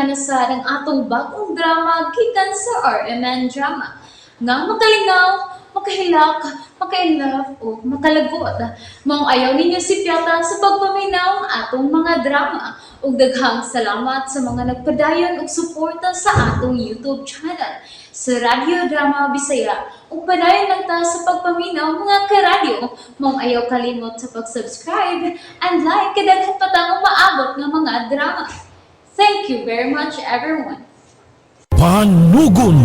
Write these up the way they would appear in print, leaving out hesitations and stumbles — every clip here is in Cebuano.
na sa ang atong bagong drama gikan sa RMN Drama. Nga makalingaw, makahilak, makainlove o makalagot. Maong ayaw ninyo si Piata sa pagpaminaw ang atong mga drama. Ug daghang salamat sa mga nagpadayon og suporta sa atong YouTube channel sa Radyo Drama Bisaya. Ug padayon lang ta sa pagpaminaw, mga karadyo. Maong ayaw kalimot sa pag-subscribe and like kay daghan pa tang umaabot nga mga drama. Thank you very much, everyone. Panugon.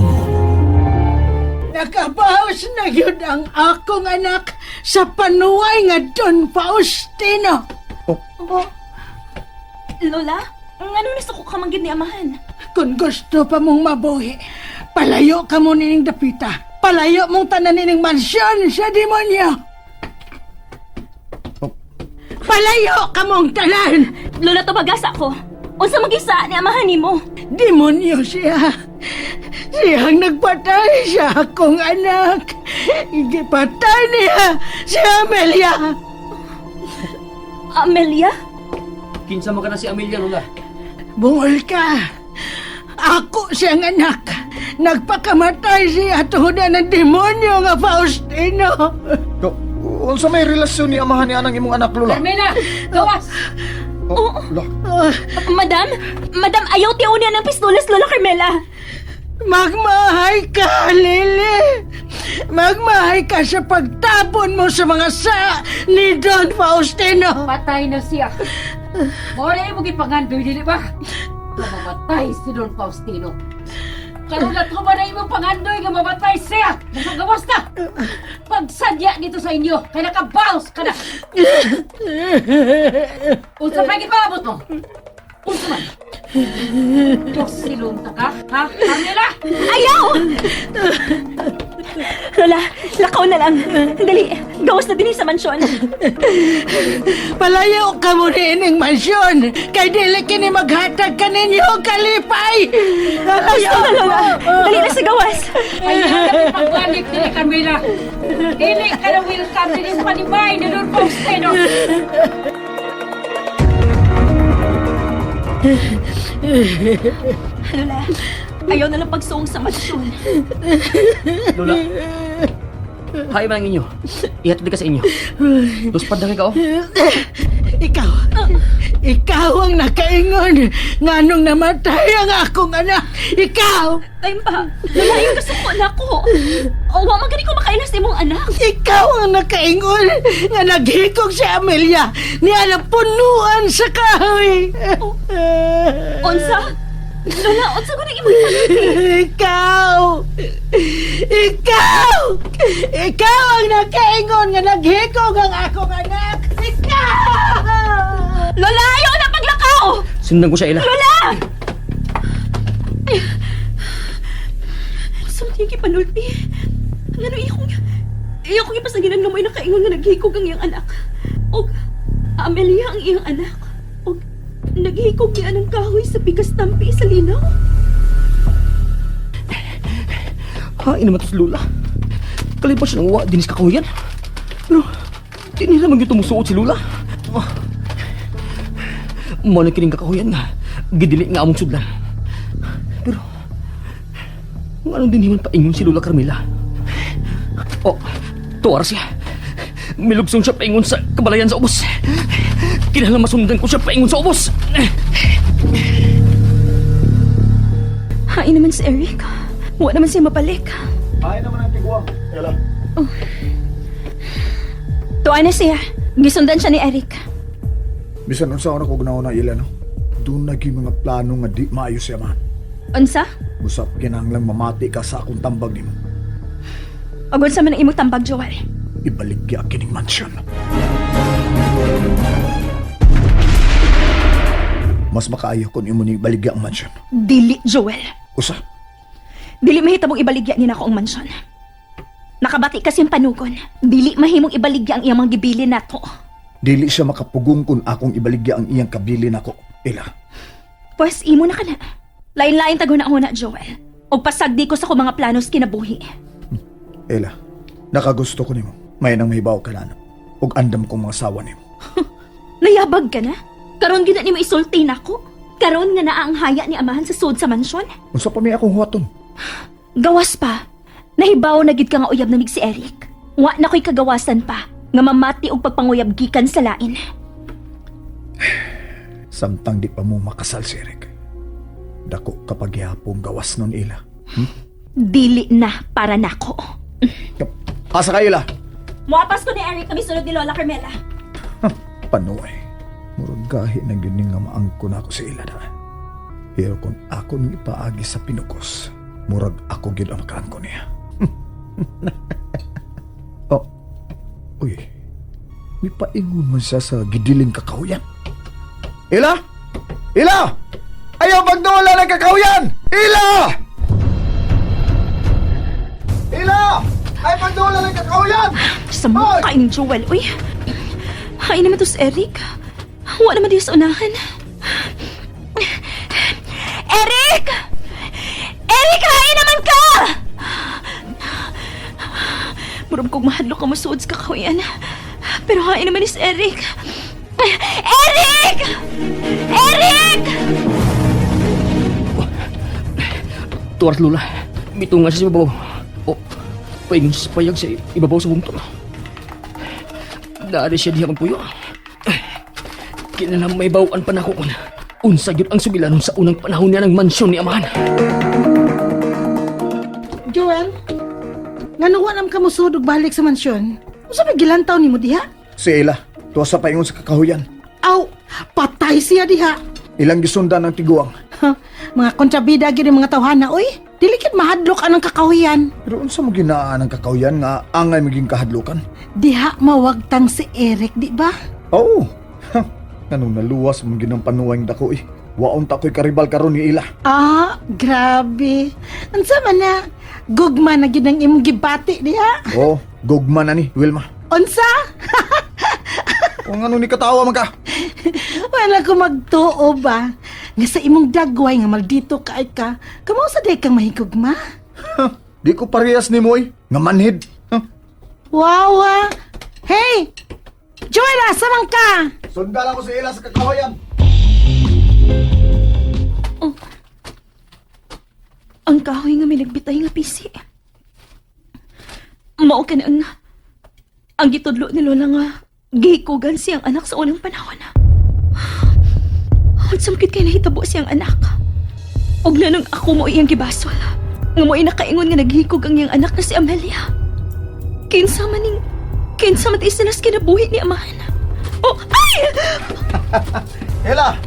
Nakabaos na yun ang akong anak sa panuway nga Don Faustino. Bo, Lola, ngano nasuko ka man gid ni amahan? Kung gusto pa mong mabuhi, palayo ka mo nining dapita. Palayo mong tanan nining mansyon sa demonyo. Palayo ka mong tanan! Lola, tubagasa ko. Unsa magisa ni amahan nimo? Demonyo siya. Siyang nagpatay sa akong anak. Gipatay niya si Amelia. Amelia? Kinsa man ka na si Amelia, Lola? Bungol ka. Ako siyang anak. Nagpakamatay siya tungod na ng demonyo nga Faustino. Do, unsa may relasyon ni amahan ni anang imong anak, Lola? Carmela, gawas! Oh, Lola. Madam, madam, ayaw tiyo niya ng pistolas, Lola Carmela. Magmahay ka, Lily. Magmahay ka sa pagtapon mo sa mga sa ni Don Faustino. Patay na siya. Mora mo gipangandoy, dili ba? Nga mamatay si Don Faustino. Karon na ba na imong pangandoy nga mamatay siya? Nagagawas na! Pagsadya dito sa inyo, kay nakabaos ka na! Unsa pa gipaabot mo? Unsa man? Diyos silong ta ka, ha? Carmela! Ayaw! Lola, lakaw na lang. Dali, gawas na din sa mansyon. Palayo ka mo niining mansyon. Kay dili kini maghatag kaninyo kalipay. Palayo Gusto na, Lola. Dali na sa gawas. Ayaw na pagbalik dili, Carmela! Dili ka na welcome dili sa panibay ni Don Faustino! Lola, ayaw na lang pagsuong sa mansyon. Lola. Hay man ang inyo. Ihatod ka sa inyo. Luspad na kay ka, oh. Ikaw, ikaw ang nakaingon nganong namatay ang akong anak. Ikaw, Ay pa, Lola, ayaw kasuko na ako. O, wa man gani ko makailas imong anak. Ikaw ang nakaingon nga naghikog si Amelia niya na punuan sa kahoy. Unsa? Lola, unsa ko nang imong ipanulti? Ikaw! Ikaw! Ikaw ang nakaingon nga naghikog ang akong anak! Ikaw! Lola, ayaw na paglakaw! Sundan ko siya, Ila. Lola! Ay! Unsa man yung ipanulti? Ngano iyakong ipasaginan nga mo'y nakaingon nga naghikog ang iyang anak. Og Amelia ang iyang anak. Og naghikog niya ng kahoy sa bigas tampi sa linaw. Ha, ina man to si Lola. Kalipas siya ng uwa, dinis kakahuyan. Pero, di nila man yung tumusuot si Lola. Ah. Mao na kining kakahuyan nga. Gidili nga among sudlan. Pero, kung anong din man paingon si Lola Carmela. Oh, tuwar siya. Milugsong siya paingon sa kabalayan sa ubos. Kinahanglan masundan ko siya paingon sa ubos. Hain naman si Eric. Wa naman siya mabalik. Ay naman ang tiguang. Ela. Tuwa na siya. Gisundan siya ni Eric. Bisan unsa ako kog nauna ila no. Doon na gyud mga plano nga di maayo siya man. Unsa? Usap kinahanglang mamati ka sa akong tambag nimo. Agon sa man ang imong tambag, Joel. Ibaligya kining mansyon. Mas makaayo kung imo ni ibaligya ang mansyon. Dili, Joel. Usa, Dili mahitabong ibaligya ni nako ang mansyon. Nakabati kasi ang panugon. Dili mahimong ibaligya ang iyang mga gibili nato. Dili siya makapugong kung akong ibaligya ang iyang kabili nako. Ila, Pwes imo na ka na. Lain-lain taguna-una, Joel. Og pasagdi ko sa akong mga planos kinabuhi. Ela, nakagusto ko nimo. May nang mahibaw ka na. Ug andam kong mga sawa nimo. Nayabag ka na? Karon gid na nimo isulti nako. Karon nga naa ang haya ni amahan sa sud sa mansyon? Unsa pa may akong huwaton? Gawas pa. Nahibaw na gid ka nga uyab namig si Eric. Wa na ko'y kagawasan pa nga mamati og pagpanguyab gikan sa lain. Samtang di pa mo makasal si Eric. Dako kapag gihapong gawas nun ila. Dili na para nako. Asa ka ila? Muapas ko ni Eric kami sunod ni Lola Carmela. Panoy. Murag gahi na gyud ni nga maangko na ako sa ila na. Pero kung ako nang ipaagi sa pinukos, murag ako gyud ang makaangko niya. Oh. Uy. May paingon man siya sa gidiling kakahuyan. Ila! Ila! Ayaw pagdula ng kakahuyan! Ila! Ila! Ay pagdula ng kakahuyan! Sa mukha ni Joel, uy. Hay naman to si Eric. Wa naman diyo sa unahan. Eric! Eric, hain naman ka! Murag kong mahadlok ka masuod sa kakahuyan. Pero hain naman is Eric. Eric! Eric! Tuwar Lola. Mitunga siya sa ibabaw. O, paingon siya sa payag sa ibabaw sa bungtod. Naari siya diha magpuyo. Kinala may bawaan pa nako kun unsa gyud ang sugilanon sa unang panahon niya ng mansyon ni amahan. Joel, ngano wa nam ka mosud og balik sa mansyon? Unsa may gilantaw nimo diha? Si Ila, tuwa sa paingon sa kakahuyan. Aw, patay siya diha. Ilang gisundan ang tiguang. Ha, mga kontrabida gyud ang mga tawhana oy. Dili kid mahadlok anang kakahuyan. Pero unsa mo ginaan ang kakahuyan nga angay maging kahadlukan? Diha mawagtang si Eric, di ba? Oo. Ha, Nganong naluwas mo ginang panuwang dako eh. Waon ta ko'y karibal karon ni Ila. Ah, grabe. Unsa man na? Gugma na gyud ang imong gibati diha. Oo, gugma na ni Wilma. Unsa? Kung ano ni katawa man ka. Wala ko magtuo ba? Nga sa imong dagway nga maldito kaay ka, kamo sa day kang mahigugma? Ha, di ko parehas ni Moy. Nga manhid. Ha, Wow! Ah. Hey! Joel, asa man ka? Sundan ako si Ila sa kakahuyan. Ang kahoy nga may nagbitay nga pisi. Mao ka na ang gitudlo ni Lola nga gihikugan siyang anak sa unang panahon. Unsam kit kay nahitabo siyang anak. Og nanong ako mo iyang gibasol. Nga mo nakaingon nga naghikog ang iyang anak na si Amelia. Kinsa man ning kinsa man ti sinas kinabuhi ni amahan. Oh, ay! Ila!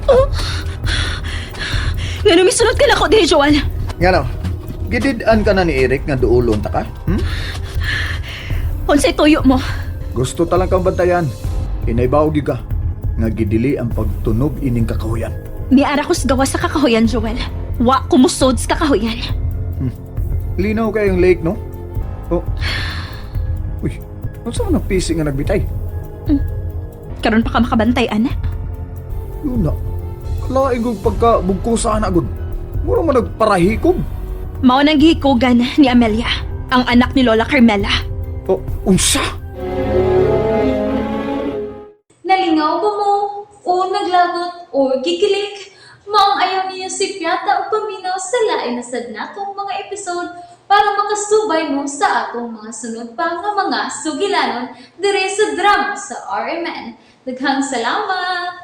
Nga misunod ka na ko diri, Joel. Nga no, gidid-an ka na ni Eric nga duulon ta ka? Hmm? Unsay tuyo mo? Gusto talang kang bantayan. Inaybaw gyud ka. Nga gidili ang pagtunog ining kakahuyan. Miara ko sa gawa sa kakahuyan, Joel. Wa kumusod sa kakahuyan. Linaw kayong lake, no? Oh. Uy, unsa man ang pisi nga nagbitay? Karon pa ka makabantay, ana. Yun na. Laing kong pagka bugko sa ana gud. Mura man nagparahikob. Mao nang gihikugan ni Amelia, ang anak ni Lola Carmela. Oh, unsa? Nalingaw ba mo? O naglagot o gikilig? Maong ayaw niyo si Piata o paminaw sa lain na sad natong mga episode para makasubay mo sa atong mga sunod pa nga mga sugilanon dire sa drama sa RMN. Daghang salamat!